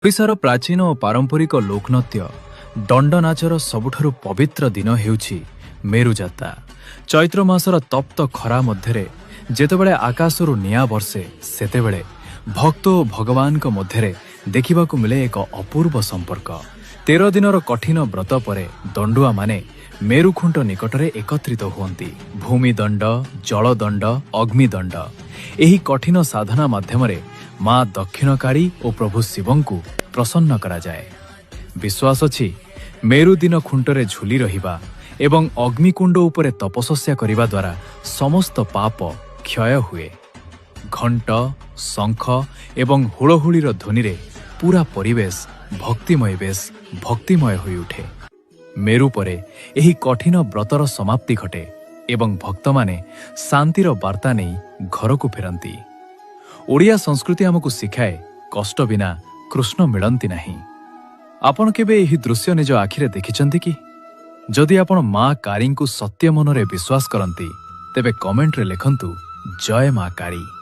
ଓଡ଼ିଶାର ପ୍ରାଚୀନ ଓ ପାରମ୍ପରିକ ଲୋକନୃତ୍ୟ ଦଣ୍ଡନାଚର ସବୁଠାରୁ ପବିତ୍ର ଦିନ ହେଉଛି ମେରୁଯାତ୍ରା। ଚୈତ୍ର ମାସର ତପ୍ତ ଖରା ମଧ୍ୟରେ ଯେତେବେଳେ ଆକାଶରୁ ନିଆଁ ବର୍ଷେ, ସେତେବେଳେ ଭକ୍ତ ଓ ଭଗବାନଙ୍କ ମଧ୍ୟରେ ଦେଖିବାକୁ ମିଳେ ଏକ ଅପୂର୍ବ ସମ୍ପର୍କ। 13 ଦିନର କଠିନ ବ୍ରତ ପରେ ଦଣ୍ଡୁଆମାନେ ମେରୁଖୁଣ୍ଟ ନିକଟରେ ଏକତ୍ରିତ ହୁଅନ୍ତି। ଭୂମିଦଣ୍ଡ, ଜଳଦଣ୍ଡ, ଅଗ୍ନିଦଣ୍ଡ, ଏହି କଠିନ ସାଧନା ମାଧ୍ୟମରେ ମା ଦକ୍ଷିଣକାଳୀ ଓ ପ୍ରଭୁ ଶିବଙ୍କୁ ପ୍ରସନ୍ନ କରାଯାଏ। ବିଶ୍ୱାସ ଅଛି, ମେରୁ ଦିନ ଖୁଣ୍ଟରେ ଝୁଲି ରହିବା ଏବଂ ଅଗ୍ନିକୁଣ୍ଡ ଉପରେ ତପସ୍ୟା କରିବା ଦ୍ୱାରା ସମସ୍ତ ପାପ କ୍ଷୟ ହୁଏ। ଘଣ୍ଟ, ଶଙ୍ଖ ଏବଂ ହୁଳହୁଳିର ଧ୍ୱନିରେ ପୁରା ପରିବେଶ ଭକ୍ତିମୟ, ବେଶ ଭକ୍ତିମୟ ହୋଇଉଠେ। ମେରୁ ପରେ ଏହି କଠିନ ବ୍ରତର ସମାପ୍ତି ଘଟେ ଏବଂ ଭକ୍ତମାନେ ଶାନ୍ତିର ବାର୍ତ୍ତା ନେଇ ଘରକୁ ଫେରନ୍ତି। ଓଡ଼ିଆ ସଂସ୍କୃତି ଆମକୁ ଶିଖାଏ, କଷ୍ଟ ବିନା କୃଷ୍ଣ ମିଳନ୍ତି ନାହିଁ। ଆପଣ କେବେ ଏହି ଦୃଶ୍ୟ ନିଜ ଆଖିରେ ଦେଖିଛନ୍ତି କି? ଯଦି ଆପଣ ମା କାଳୀଙ୍କୁ ସତ୍ୟ ମନରେ ବିଶ୍ୱାସ କରନ୍ତି, ତେବେ କମେଣ୍ଟରେ ଲେଖନ୍ତୁ, "ଜୟ ମା କାଳୀ"।